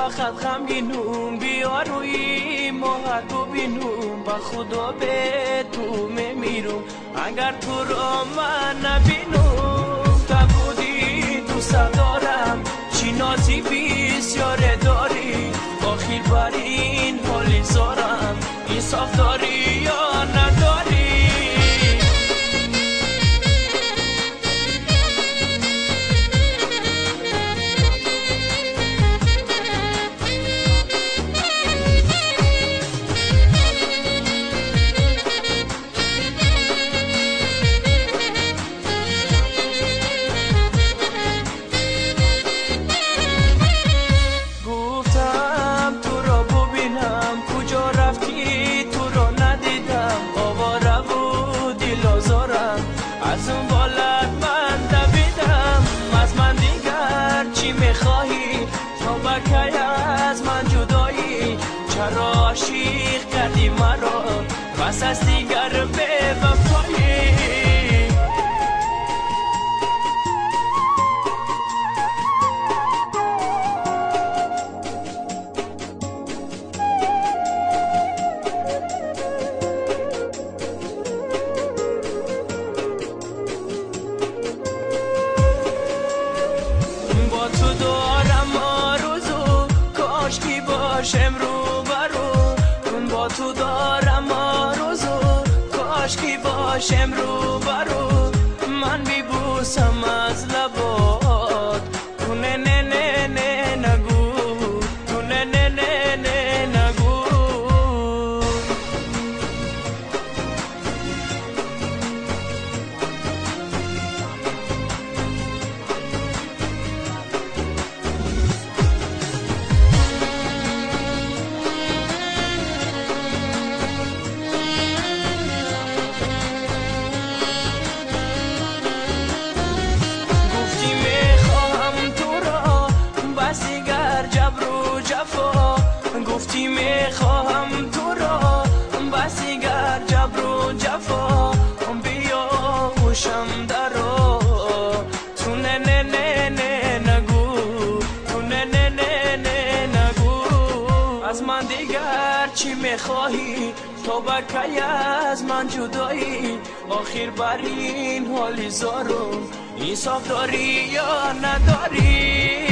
Фақат ғамгинум, биё рӯи моҳат бубинум, ба Худо бе ту мемирум, агар туро ман набинум. Та будӣ дӯстат дорам, чӣ нози бисёре дорӣ, охир бар ин ҳоли зорам, инсоф дорӣ ё надорӣ? از اون بالت من دویدم، از من دیگر چی میخواهی؟ تا بکی از من جدایی، چرا عاشق کردی مرا پس از دیگر به وفایی؟ با تو دارم آرزو، کاش کی باشم رو برو، با تو دارم آرزو، کاش کی باشم رو برو، من میبوسم از لبات، تو نه نه نه نه نگو، تو نه نه نه نه نگو. گفتی میخواهم تو را بس دیگر جبر و جفا، بیا هوشم درا، تو نه نه نه نه نگو، تو نه نه نه نه نگو. از من دیگر چی میخواهی؟ تا بکی از من جدایی، آخر بر این حال زارم، انصاف داری یا نداری؟